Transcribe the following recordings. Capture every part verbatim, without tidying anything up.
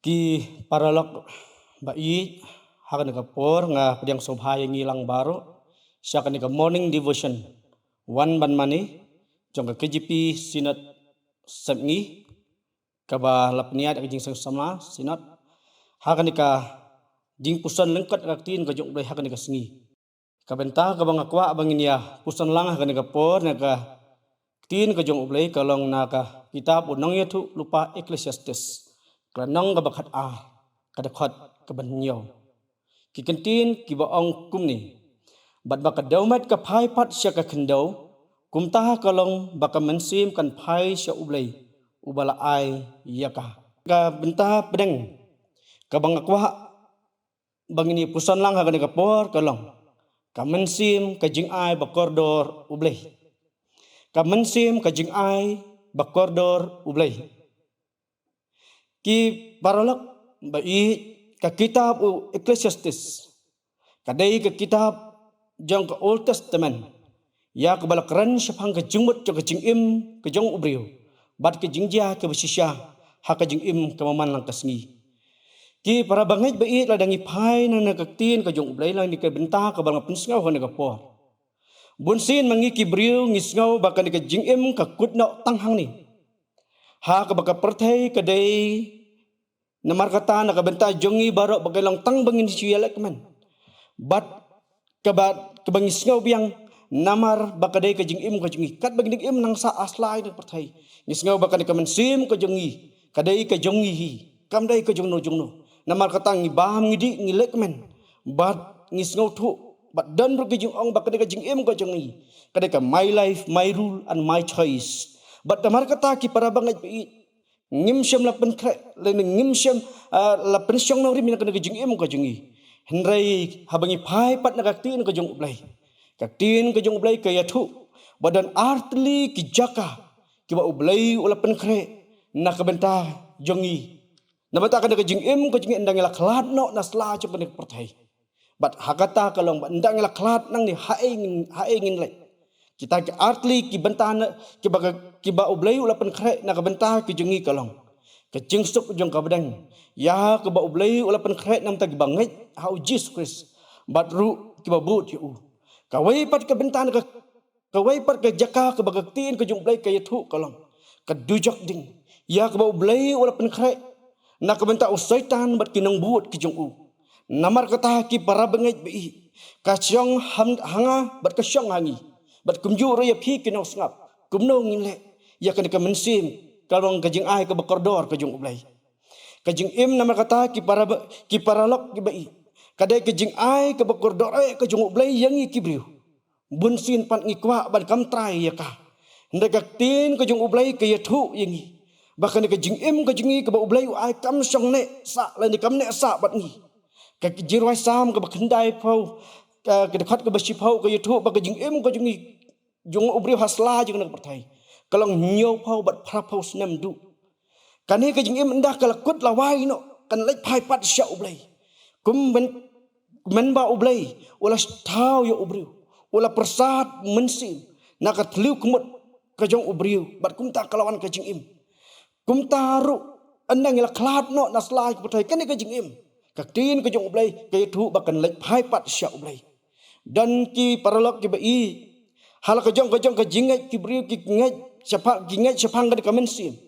Ki paralok ba ïeit, ha kane ka por nga pdiang sngewbha ïa ngi lang baroh sha kane ka morning devotion, wan ban mane, jong ka K J P Synod Sepngi, kaba la pynïaid da ka Jingseng Samla Synod ha kane ka jingpuson lyngkot ka ktien ka jong U Blei ha kane ka sngi. Ka bynta kaba nga kwah ba ngin ïa puson lang ha kane ka por na ka ktien ka jong U Blei ka long na ka kitab U Nongïathuhlypa Ecclesiastes, ka lynnong kaba khat ar, ka dkhot kaba hynñiew. Ki kyntien kiba ong kumne: Bad ba ka dewmet ka phai pat sha ka khyndew, kumta ka long ba ka mynsiem kan phai sha U Blei uba la ai ïa ka. Ka bynta pdeng kaba nga kwah ba ngin ïa puson lang ha kane ka por ka long: Ka mynsiem ka jingai ba kordor U Blei. Ka mynsiem ka jingai ba kordor U Blei. Ki paralok ba ïeit, ka kitab u Ecclesiastes ka dei ka kitab jong ka Old Testament ïa kaba la kren shaphang ka jingmut jong ka jingim ka jong u briew bad ka jingjia kaba shisha ha ka jingim kaba man lang ka sngi. Ki para bangeit ba ïeit, lada ngi phai na ka ktien ka jong U Blei, lane ka bynta kaba nga pynsngew ha kane ka por, bunsien ma ngi ki briew ngi sngew ba kane ka jingim ka kut noh tang hangne ha kaba ka pyrthei ka dei. Namar kata na ka bynta jong ngi baroh ba ka long tang ba ngin shu ïaleh kmen bad kaba, kaba ngi sngew biang namar ba ka dei ka jingim ka jong ngi. Katba ngi dang im nang sah ha sla ïa ka pyrthei, ngi sngew ba kane ka mynsiem ka jong ngi ka dei ka jong ngi hi, kam dei ka jong no jong no. Namar kata ngi bam, ngi dih, ngi leh kmen bad ngi sngewthuh bad don ruh ki jingong ba kane ka jingim ka jong ngi ka dei ka my life, my rule and my choice. Bad namar kata ki para bangeit ba ïeit, ngim shym la pynkhreh lane ngim shym, ah, la pynshong nongrim ïa kane ka jingim ka jong ngi. Hynrei haba ngi phai pat na ka ktien ka jong U Blei, ka ktien ka jong U Blei ka ïathuh ba don artylli ki jaka kiba U Blei u la pynkhreh na ka bynta jong ngi. Na bynta kane ka jingim ka jong ngi, ynda ngi la khlad noh na sla jong kane ka pyrthei. Bad ha kata ka long ba ynda ngi la khlad nangne, haei ngin, haei ngin leit. Kita ki artylli ki bynta na kiba ka, kiba U Blei u la pynkhreh na ka bynta ka jong ngi ka long: Ka jingsuk jong ka bdeng ïa kaba U Blei u la pynkhreh na bynta kiba ngeit ha U Jisu Khrist bad ruh kiba bud ïa u. Kawei pat ka bynta na ka Kawei pat ka jaka kaba ka ktien ka jong U Blei ka ïathuh ka long ka dujok ding, ïa kaba U Blei u la pynkhreh na ka bynta u Soitan bad ki nongbud ki jong u. Namar kata ki para bangeit ba ïeit, ka shong ha nga bad ka shong ha ngi bad kumjuh ruh ïa phi ki nongsngap, kumno ngin leh ïa kane ka mynsiem ka long ka jingai kaba kordor ka jong U Blei? Ka jingim, namar kata ki para ba, ki paralok kiba ïeit, ka dei ka jingai kaba kordor eh ka jong U Blei ïa ngi ki briew. Bunsien pat ngi kwah ban kam trai ïa ka. Hynrei ka ktien ka jong U Blei ka ïathuh ïa ngi ba kane ka jingim ka jong ngi kaba U Blei u ai kam shong neh sah lane kam neh sah bad ngi. Ka Jingrwai Salm kaba khyndaiphew, ka, ka dkhot kaba shiphew ka ïathuh ba ka jingim ka jong ngi, jong u briew ha sla jong kane ka pyrthei, ka long hynñiewphew bad phraphew snem duh. Kane ka jingim ynda ka la kut lawei noh kan leit phai pat sha U Blei. Kum myn, mynba U Blei u la thaw ïa u briew, u la pyrsad mynsiem na ka thliew khmut ka jong u briew bad kumta ka la wan ka jingim. Kumta ruh ynda ngi la khlad noh na sla ka pyrthei, kane ka jingim, ka ktien ka jong U Blei ka ïathuh ba kan leit phai pat sha U Blei. Don ki paralok kiba ïeit, ha la ka jong ka jong ka jingngeit ki briew ki ngeit shaphang, ki ngeit shaphang kane ka mynsiem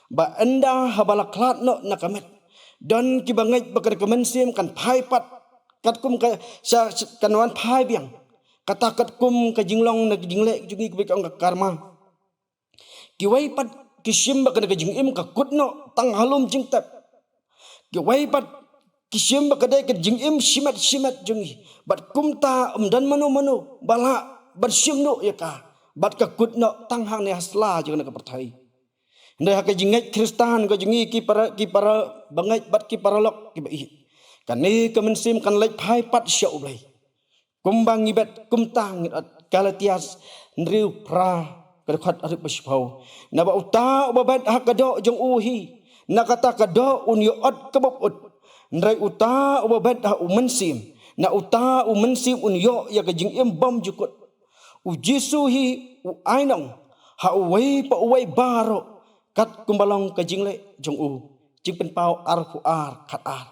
ba ynda haba la khlad noh na ka met, don kiba ngeit ba kane ka mynsiem kan phai pat katkum ka, sha, sha, kan wan phai biang, kata katkum ka jinglong na ka jingleh jong ngi kaba ki ong ka karma. Kiwei pat ki shim ba kane ka jingim ka kut noh tang ha lum jingtep. Kiwei pat ki shim ba ka dei ka jingim shimet shimet jong ngi bad kumta ym don mano mano ba lah ban shim noh ïa ka bad ka kut noh tang hangne ha sla jong kane ka pyrthei. Hynrei ha ka jingngeit Khristan ka jong ngi ki para, ki para bangeit bad ki paralok kiba ïeit, kane ka mynsiem kan leit phai pat sha U Blei. Kumba ngi bet, kumta ngin ot. Galatias hynriew phra, ka dkhot arphew bad shiphew. Naba uta uba bet ha ka doh jong u hi, na kata ka doh un ïoh ot kaba ut. Hynrei uta uba bet ha u Mynsiem, na uta u Mynsiem un ïoh ïa ka jingim bymjukut. U Jisu hi u ai nong ha uwei pa uwei baroh katkum ba long ka jingleh jong u. Jingpynpaw arphew ar, khat ar.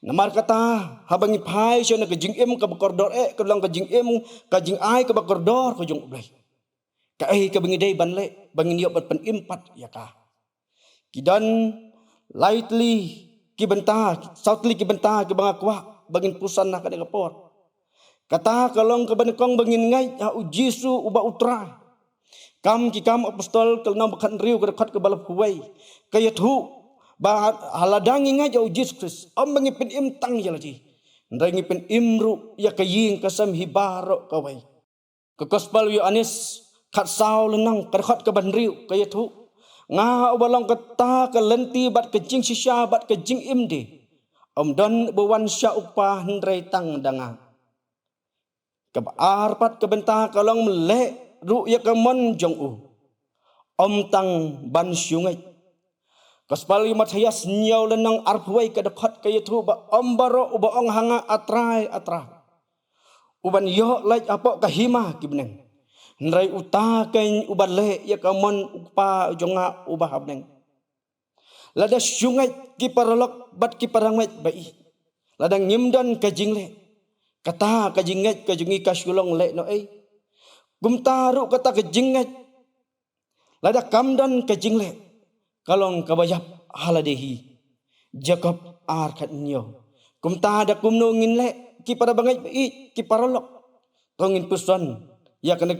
Namar kata, haba ngi phai sha kane ka jingim kaba kordor eh, ka long ka jingim, ka jingai kaba kordor ka jong U Blei, kaei kaba ngi dei ban leh, ba ngin ïoh ban pynim pat ïa ka? Ki don lai tylli ki bynta, saw tylli ki bynta kiba nga kwah ba ngin pyrshang ha kane ka por. Kata ka long kaba nyngkong, ba ngin ngeit ha U Jisu uba U Trai. Kam Ki Kam Apostol ka lynnong ba khathynriew, ka dkhot kaba laiphew wei, ka ïathuh ba ha, lada ngi ngeit ha U Jisu Khrist, ym ba ngi pynim tang ïa lade, hynrei ngi pynim ruh ïa ka ïing ka sem hi baroh kawei. Ka Gospel u Ïoannis khatsaw lynnong, ka dkhot kaba hynriew, ka ïathuh: Nga uba long kata ka lynti bad ka jingshisha bad ka jingim de. Ym don uba wan sha U Kpa hynrei tang da nga. Kaba ar pat ka bynta ka long, leh ruh ïa ka mon jong u, ym tang ban shu ngeit. Gospel u Mathaios hynñiew lynnong arphew wei, ka dkhot, ka ïathuh ba ym baroh uba ong ha nga, A Trai, A Trai, u ban ïoh leit hapoh ka hima ki bneng, hynrei uta keiñ uba leh ïa ka mon U Kpa jong nga uba ha bneng. Lada shu ngeit ki paralok bad ki parangeit ba ïeit, lada ngim don ka jingleh, kata ka jingngeit ka jong ngi ka shu long lehnohei. Kumta ruh kata ka jingngeit, lada kam don ka jingleh, ka long kaba ïap ha lade hi. Jakob ar, khathynñiew. Kumta da kumno ngin leh, ki para bangeit ba ïeit, ki paralok? To ngin pyrshang ïa kane,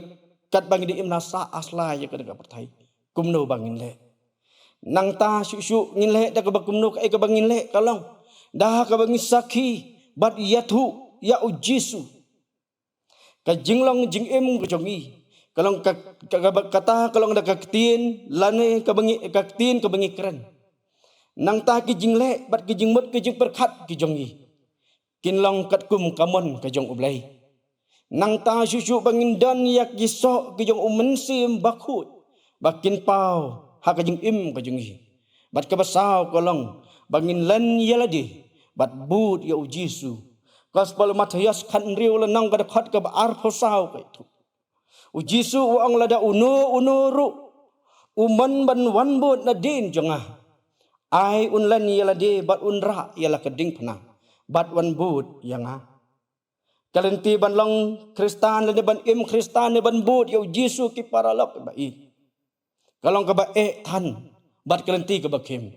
katba ngi dang im na sla, ha sla ïa kane ka pyrthei. Kumno ba ngin leh? Nangta shuh shuh ngin leh da kaba kumno, kaei kaba ngin leh? Ka long da kaba ngin sakhi bad ïathuh ïa U Jisu. Ka jinglong jingim ka jong ngi ka long ka, ka, ka, kata ka long da ka ktien, lane kaba ngi, ka ktien kaba ngi kren. Nangta ki jingleh bad ki jingmut, ki jingpyrkhat ki jong ngi, kin long katkum ka mon ka jong U Blei. Nangta shuh shuh ba ngin don ïa ki soh ki jong U Mynsiem Bakhuid, ba kin paw ha ka jingim ka jong ngi. Bad kaba saw ka long ba ngin len ïa lade bad bud ïa U Jisu. Gospel u Mathaios khathynriew lynnong, ka dkhot kaba arphew saw, ka ïathuh: U Jisu u ong, lada uno uno ruh u mon ban wan bud nadien jong nga, ai un len ïa lade bad un rah ïa la ka diengphna bad wan bud ïa nga. Ka lynti ban long Khristan lane ban im Khristan ne ban bud ïa U Jisu, ki paralok ba ïeit, ka long kaba eh than bad ka lynti kaba khim.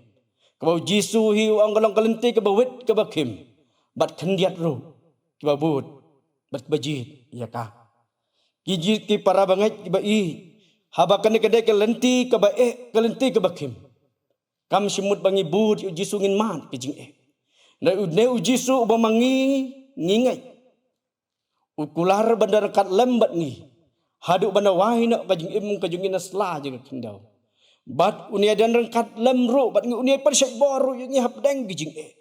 Kaba U Jisu hi u ong ka long ka lynti kaba wit kaba khim, bad khyndiat ruh kiba bud bad kiba jied ïa ka. Ki jied, ki para bangeit kiba ïeit, haba kane ka dei ka lynti kaba eh, ka lynti kaba khim, kam shym mut ba ngi bud ïa U Jisu ngin mad ka jingeh. Hynrei une U Jisu uba ma ngi ngi ngeit, u kular ban da ryngkat lem bad ngi haduh ban da wai noh ka jingim ka jong ngi na sla jong ka khyndew. Bad un ïadon ryngkat lem ruh bad ngi, un ïai pynshait bor ruh ïa ngi hapdeng ka jingeh.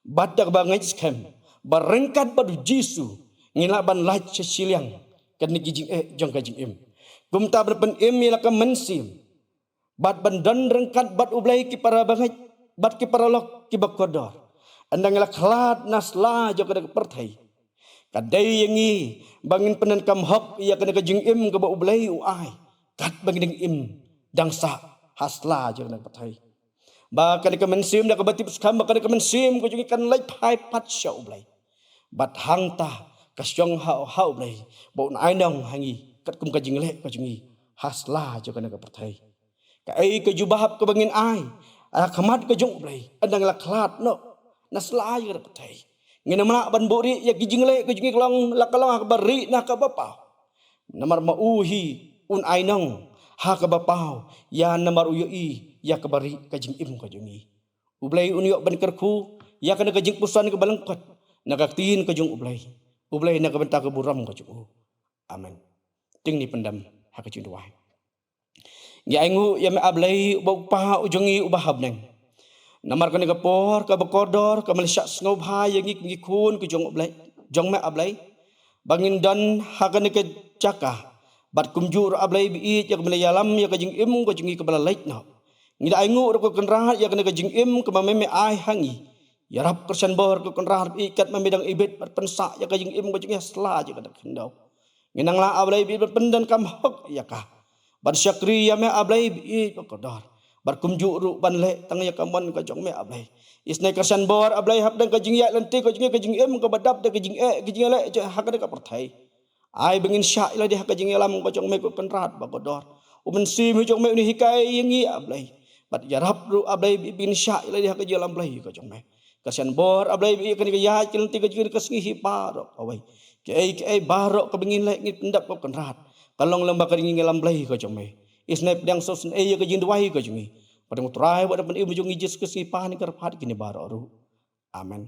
Bad da kaba ngeit skhem ba ryngkat bad U Jisu ngin lah ban lait sha shiliang kane ka jingeh jong ka jingim. Kumta ban pynim ïa la ka mynsiem bad ban don ryngkat bad U Blei, ki para bangeit bad ki paralok kiba kordor, ynda ngi la khlad na sla jong kane ka pyrthei, ka dei ïa ngi ba ngin pyndonkam hok ïa kane ka jingim kaba U Blei u ai, katba ngi dang im dang sah ha sla jong kane ka pyrthei. Ba kane ka mynsiem, da kaba tip skhem ba kane ka mynsiem ka jong ngi kan leit phai pat sha U Blei. Bad hangta ka shong ha, ha U Blei ba un ai nong ha ngi katkum ka jingleh ka jong ngi ha sla jong kane ka pyrthei. Kaei ka jubab kaba ngin ai ha khmat ka jong U Blei ynda ngi la khlad noh na sla jong kane ka pyrthei? Ngin ym lah ban buhrieh ïa ki jingleh ka jong ngi, ka long, la ka long ha kaba rieh ne ha kaba paw. Namar ma u hi un ai nong ha kaba paw ïa, namar u ïohi ïa kaba rieh ka jingim ka jong ngi. U Blei un ïoh ban kyrkhu ïa kane ka jingpuson kaba lyngkot na ka ktien ka jong U Blei. U Blei na ka bynta ka burom ka jong u. Amen. Te ngin ïa pyndem ha ka jingduwai. Ngi ainguh ïa me, A Blei, uba U Kpa u jong ngi uba ha bneng. Namar kane ka por kaba kordor kaba me la shah sngewbha ïa ngi kum ki khun ka jong U Blei, jong me, A Blei, ba ngin don ha kane ka jaka. Bad kumjuh ruh, A Blei ba ïeit, ïa kaba me la ïalam ïa ka jingim ka jong ngi kaba la leit noh. Ngi da ainguh ruh, ko Kynrad, ïa kane ka jingim kaba me, me ai ha ngi. Ïarap kyrshan bor, ko Kynrad ba ïeit, katba me dang ibit bad pynsah ïa ka jingim ka jong ngi ha sla jong kane ka khyndew. Ngin nang lah, A Blei ba ïeit, ban pyndonkam hok ïa ka, ban shakri ïa me, A Blei ba ïeit ba kordor. Bad kumjuh ruh ban leh tang ïa ka mon ka jong me, A Blei. Isynei kyrshan bor, A Blei, hapdeng ka jingïaid lynti ka jong ngi, ka jingim kaba dap da ka jingeh, ka jingïaleh jong ha kane ka pyrthei. Ai ba ngin shah ïa lade ha ka jingïalam ka jong me, ko Kynrad ba kordor. U Mynsiem jong me un hikai ïa ngi, A Blei. Bad ïarap ruh, A Blei, ba ngin shah ïa lade ha ka jingïalam Blei ka jong me. Kyrshan bor, A Blei, ba ïa kane ka ïaid ka lynti ka jong ngi ka sngi hi baroh kawei. Kaei kaei baroh kaba ngin leh ngin pyndep, ko Kynrad, ka long lyngba ka jingïalam Blei ka jong me. Isynei pdiang sngewsynei ïa ka jingduwai ka jong ngi. Bad ha ka kyrteng U Trai bad U Nongpynim jong ngi Jisu Khrist ngi pan ngi kyrpad ïa kine baroh ruh. Amen.